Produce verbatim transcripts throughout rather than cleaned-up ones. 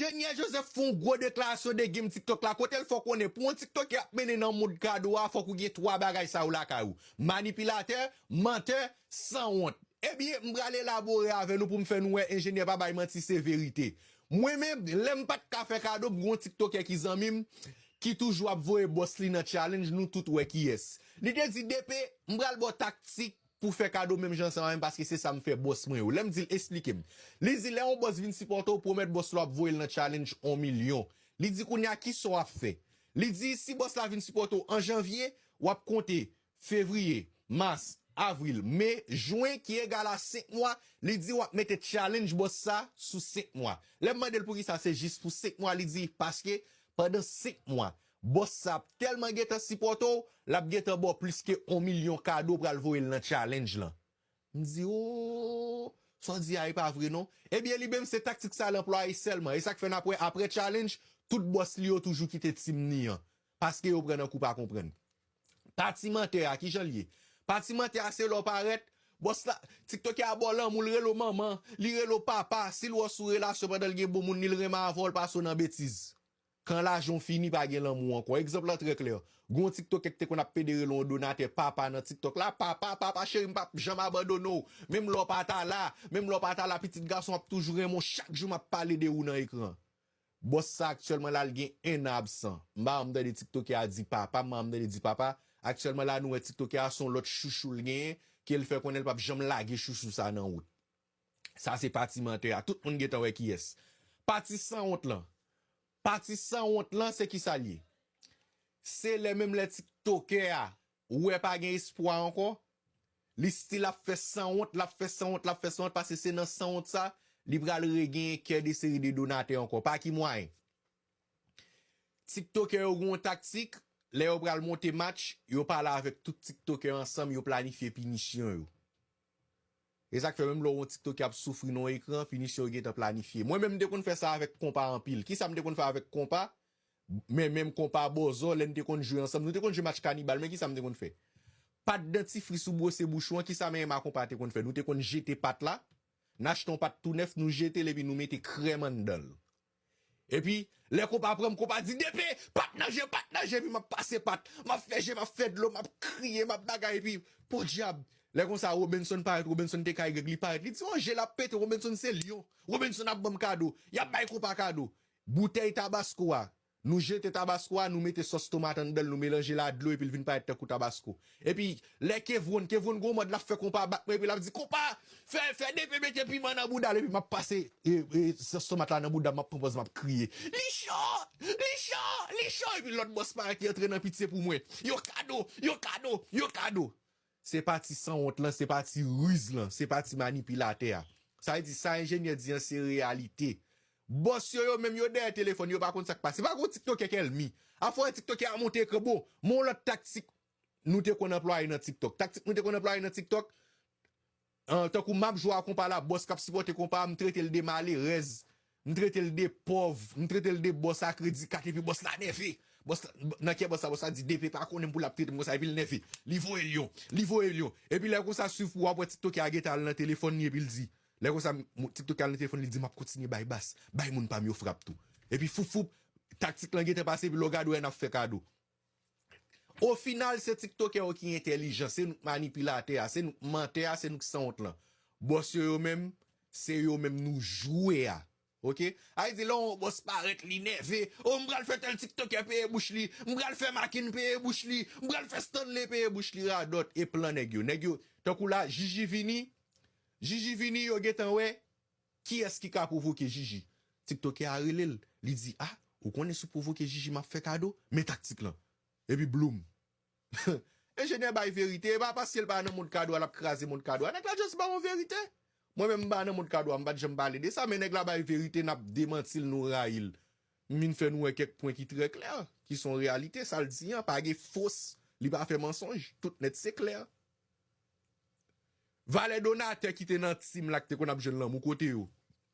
Deniel Joseph fè yon gwo deklarasyon de game TikTok la, kote l fè w konnen pou yon TikTokè ap mennen nan mond kado a, fòk ou gen twa bagay sa yo lakay ou: manipilatè, mantè, sanwont. Ebyen, m pral elabore avè nou pou m fè nou wè enjenyè pa bay manti, se verite. Mwen menm, lè m pa t ka fè kado, m gen yon TikTokè ki zanmi m, ki toujou ap voye bòs li nan challenge, nou tout wè kiyès. Li te di, "D P, m pral ba w taktik pou fè kado menm jan ansanm avè m, paske se sa m fè bòs mwen yo." Lè m di l, "Esplike m." Li di, "Lè yon bòs vin sipòte w, pwomèt bòs la w ap voye l nan challenge yon milyon." Li di, "Kounye a, kisa w ap fè?" Li di, "Si bòs la vin sipòte w an janvye, w ap konte fevriye, mas, avril, me, jen, ki egal a senk mwa." Li di, "W ap mete challenge bòs sa sou senk mwa." Lè m mande l poukisa se jis pou senk mwa, li di, "Paske pandan senk mwa, bòs sa ap tèlman gentan sipòte w, l ap gentan ba w plis ke yon milyon kado, pral voye l nan challenge lan." M di, "O, sa w di a, e pa vre non." Ebyen, li menm, se taktik sa l anplwaye sèlman. E sa k fè n ap wè, apre challenge, tout bòs li yo toujou kite team ni an. Paske yo pran nan kou pa konprann. Pati mantè a, kijan l ye? Pati mantè a, se lè w parèt, bòs la, TikTokè a ba w lanmou, l rele w manman, li rele w papa, si l wè w sou relasyon pandan l gen bon moun, li l renmen avè w, l pase w nan betiz. Kan lajan w fini, pa gen lanmou ankò. Egzanp lan trè klè. Gen yon TikTokè ki te konn ap pede rele yon donatè papa nan TikTok la, "Papa, papa cheri, m p ap janm abandone w. Menm lè w pa ta la, menm lè w pa ta la, pitit gason ap toujou renmen w, chak jou m ap pale de ou nan ekran." Bòs sa aktyèlman la, l gen en an absan. M pa janm tande TikTokè a di papa, m pa janm tande di papa. Aktyèlman la, nou wè TikTokè a se yon lòt chouchou l genyen, ke l fè konnen l p ap janm lage chouchou sa nan wout. Sa se pati mantè a. Tout moun gentan wè kiyès. Pati sanwont lan. Pati sanwont lan, se kisa l ye? Se lè menm lè TikTokè a wè pa gen espwa ankò, li still ap fè sanwont, l ap fè sanwont, l ap fè sanwont, paske se nan sanwont sa, li pral regenyen kè de seri de donatè ankò. Pa ki mwayen? TikTokè yo gen yon taktik, lè yo pral monte match, yo pale avèk tout TikTokè ansanm, yo planifye pinisyon yo. E sa k fè menm lè w wè yon TikTokè ap soufri nan yon ekran, pinisyon yo gentan planifye. Mwen menm, m te konn fè sa avèk Konpa anpil. Kisa m te konn fè avèk Konpa? Men menm Konpa Bòzò, lè n te konn jwe ansanm, nou te konn jwe match kanibal, men kisa m te konn fè? Pat dantifris ou bwose bouch ou an, kisa men M A Konpa te konn fè? Nou te konn jete pat la, n achte yon pat tou nèf, nou jete l epi nou mete krèm anndan l. Epi, lè Konpa pran m, Konpa di, "D P, pat nan je, pat nan je," epi m ap pase pat, m ap fè je, m ap fè dlo, m ap kriye, m ap bagay, epi, podyab, lè konsa, Robenson parèt, Robenson te kay Grèg, li parèt, li di, "O, je l ap pete, Robenson se lyon, Robenson ap ban m kado, y ap bay Konpa kado." Boutèy Tabasko a, nou jete Tabasko a, nou mete sòs tomat anndan l, nou melanje l a dlo, epi l vin parèt tankou Tabasko. Epi, lè Kevron, Kevron gon mòd, l ap fè Konpa bat mwen, epi l ap di, "Konpa, fè, fè D P mete piman nan bouda l," epi m ap pase, e, e, sòs tomat la nan bouda m, m ap pran pòz, m ap kriye, "Li cho! Li cho! Li cho!" Epi lòt bòs parèt, li antre nan pitye pou mwen. "Yo kado! Yo kado! Yo kado!" Se pati sanwont lan, se pati riz lan, se pati manipilatè a. Sa vle di, sa enjenyè di an, se reyalite. Bòs yo, yo menm, yo dèyè telefòn, yo pa konn sa k pase. Pa gon TikTokè k èlmi. Afè wè TikTokè a monte ekran, bon, men yon lòt taktik nou te konn anplwaye nan TikTok. Taktik nou te konn anplwaye nan TikTok, an, tankou m ap jwe a Konpa la, bòs k ap sipòte Konpa a, m trete l de malerèz, m trete l de pòv, m trete l de bòs a kredi kat, epi bòs la nève. Bòs la, nan kè bòs la, bòs la di, "D P pa konnen m pou l ap trete m konsa," epi l nève. Li voye lyon, li voye lyon. Epi lè konsa, swiv pou w ap wè TikTokè a gentan al nan telefòn li, epi l di, lè konsa, m, TikTokè al nan telefòn li, di, "M ap kontinye bay bas, bay moun pa m yo frap tou." Epi foup, foup, taktik lan gentan pase, epi lè w gade, w wè n ap fè kado. Ofinal, se TikTokè yo ki entèlijan, se nou k manipilatè a, se nou k mantè a, se nou k sanwont lan. Bòs yo, yo menm, se yo menm nou jwe a. Oke? Sa vle di, lè yon bòs parèt, li nève, "O, m pral fè tèl TikTokè peye bouch li, m pral fè Makin peye bouch li, m pral fè Stanley peye bouch li," radòt e plan nèg yo. Nèg yo, tankou la, Jiji vini, Jiji vini, yo gentan wè, kiyès ki ka pwovoke Jiji? TikTokè a rele l. Li di, "A, ou konnen si w pwovoke Jiji, m ap fè kado? Men taktik lan." Epi bloum. Enjenyè bay verite, e pa paske l pa nan mond kado a, l ap kraze mond kado a. Nèg la just ba w yon verite. Mwen menm, m pa nan mond kado a, m pa t janm pale de sa, men nèg la bay verite, n ap demanti l, nou rayi l. M vin fè nou wè kèk pwen ki trè klè, ki se yon reyalite, sa l di an, pa gen fos, li pa fè mansonj, tout nèt se klè. Valè donatè ki te nan team la, ki te konn ap jwenn lanmou, kote yo?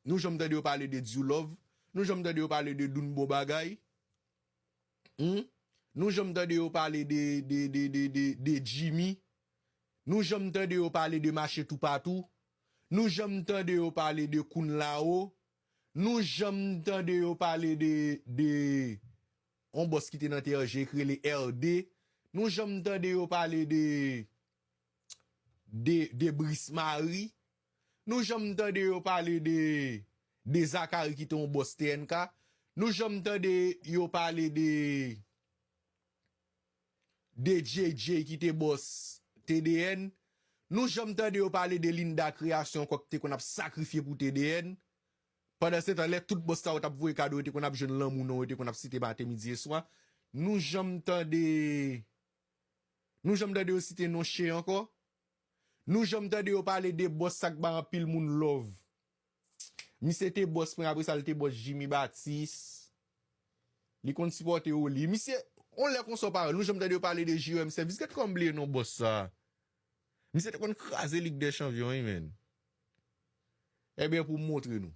Nou janm tande yo pale de Dulove? Nou janm tande yo pale de Doun Bon Bagay? Hmm? Nou janm tande yo pale de, de, de, de, de, de Jimmy? Nou janm tande yo pale de Mache Toupatou? Nou janm tande yo pale de Kounlawo? Nou janm tande yo pale de, de yon bòs ki te nan T R G ki rele R D. Nou janm tande yo pale de, de, de Bris Mari. Nou janm tande yo pale de, de Zakari ki te yon bòs T N K. Nou janm tande yo pale de, de J J ki te bòs T D N. Nou janm tande yo pale de Linda Création ankò ki te konn ap sakrifye pou T D N. Pandan se tan, lè tout bòs sa yo t ap voye kado, yo te konn ap jwenn lanmou non, yo te konn ap site maten, midi e swa. Nou janm tande, nou janm tande yo site non Che ankò. Nou janm tande yo pale de bòs sa k bay anpil moun love. Misye te bòs mwen, apre sa, l te bòs Jimmy Baptiste. Li konn sipòte Oli. Misye, on lè konsa w pa wè l. Nou janm tande yo pale de J E M Service. Gad kòman m bliye non bòs sa. Misye te konn kraze Lig dè Chanpyon, wi, menn. Ebyen, pou m montre nou.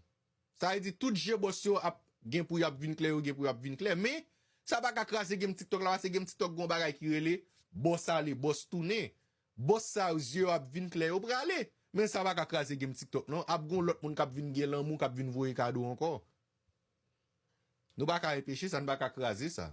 Sa vle di, tout je bòs yo ap gen pou y ap vin klè, yo gen pou y ap vin klè. Men, sa pa ka kraze game TikTok la, paske game TikTok gon bagay ki rele bòs ale, bòs tounen. Bòs sa yo, zye yo ap vin klè, yo prale. Men sa pa ka kraze game TikTok, non. Ap gon lòt moun k ap vin gen lanmou, k ap vin voye kado ankò. Nou pa ka enpeche sa, nou pa ka kraze sa.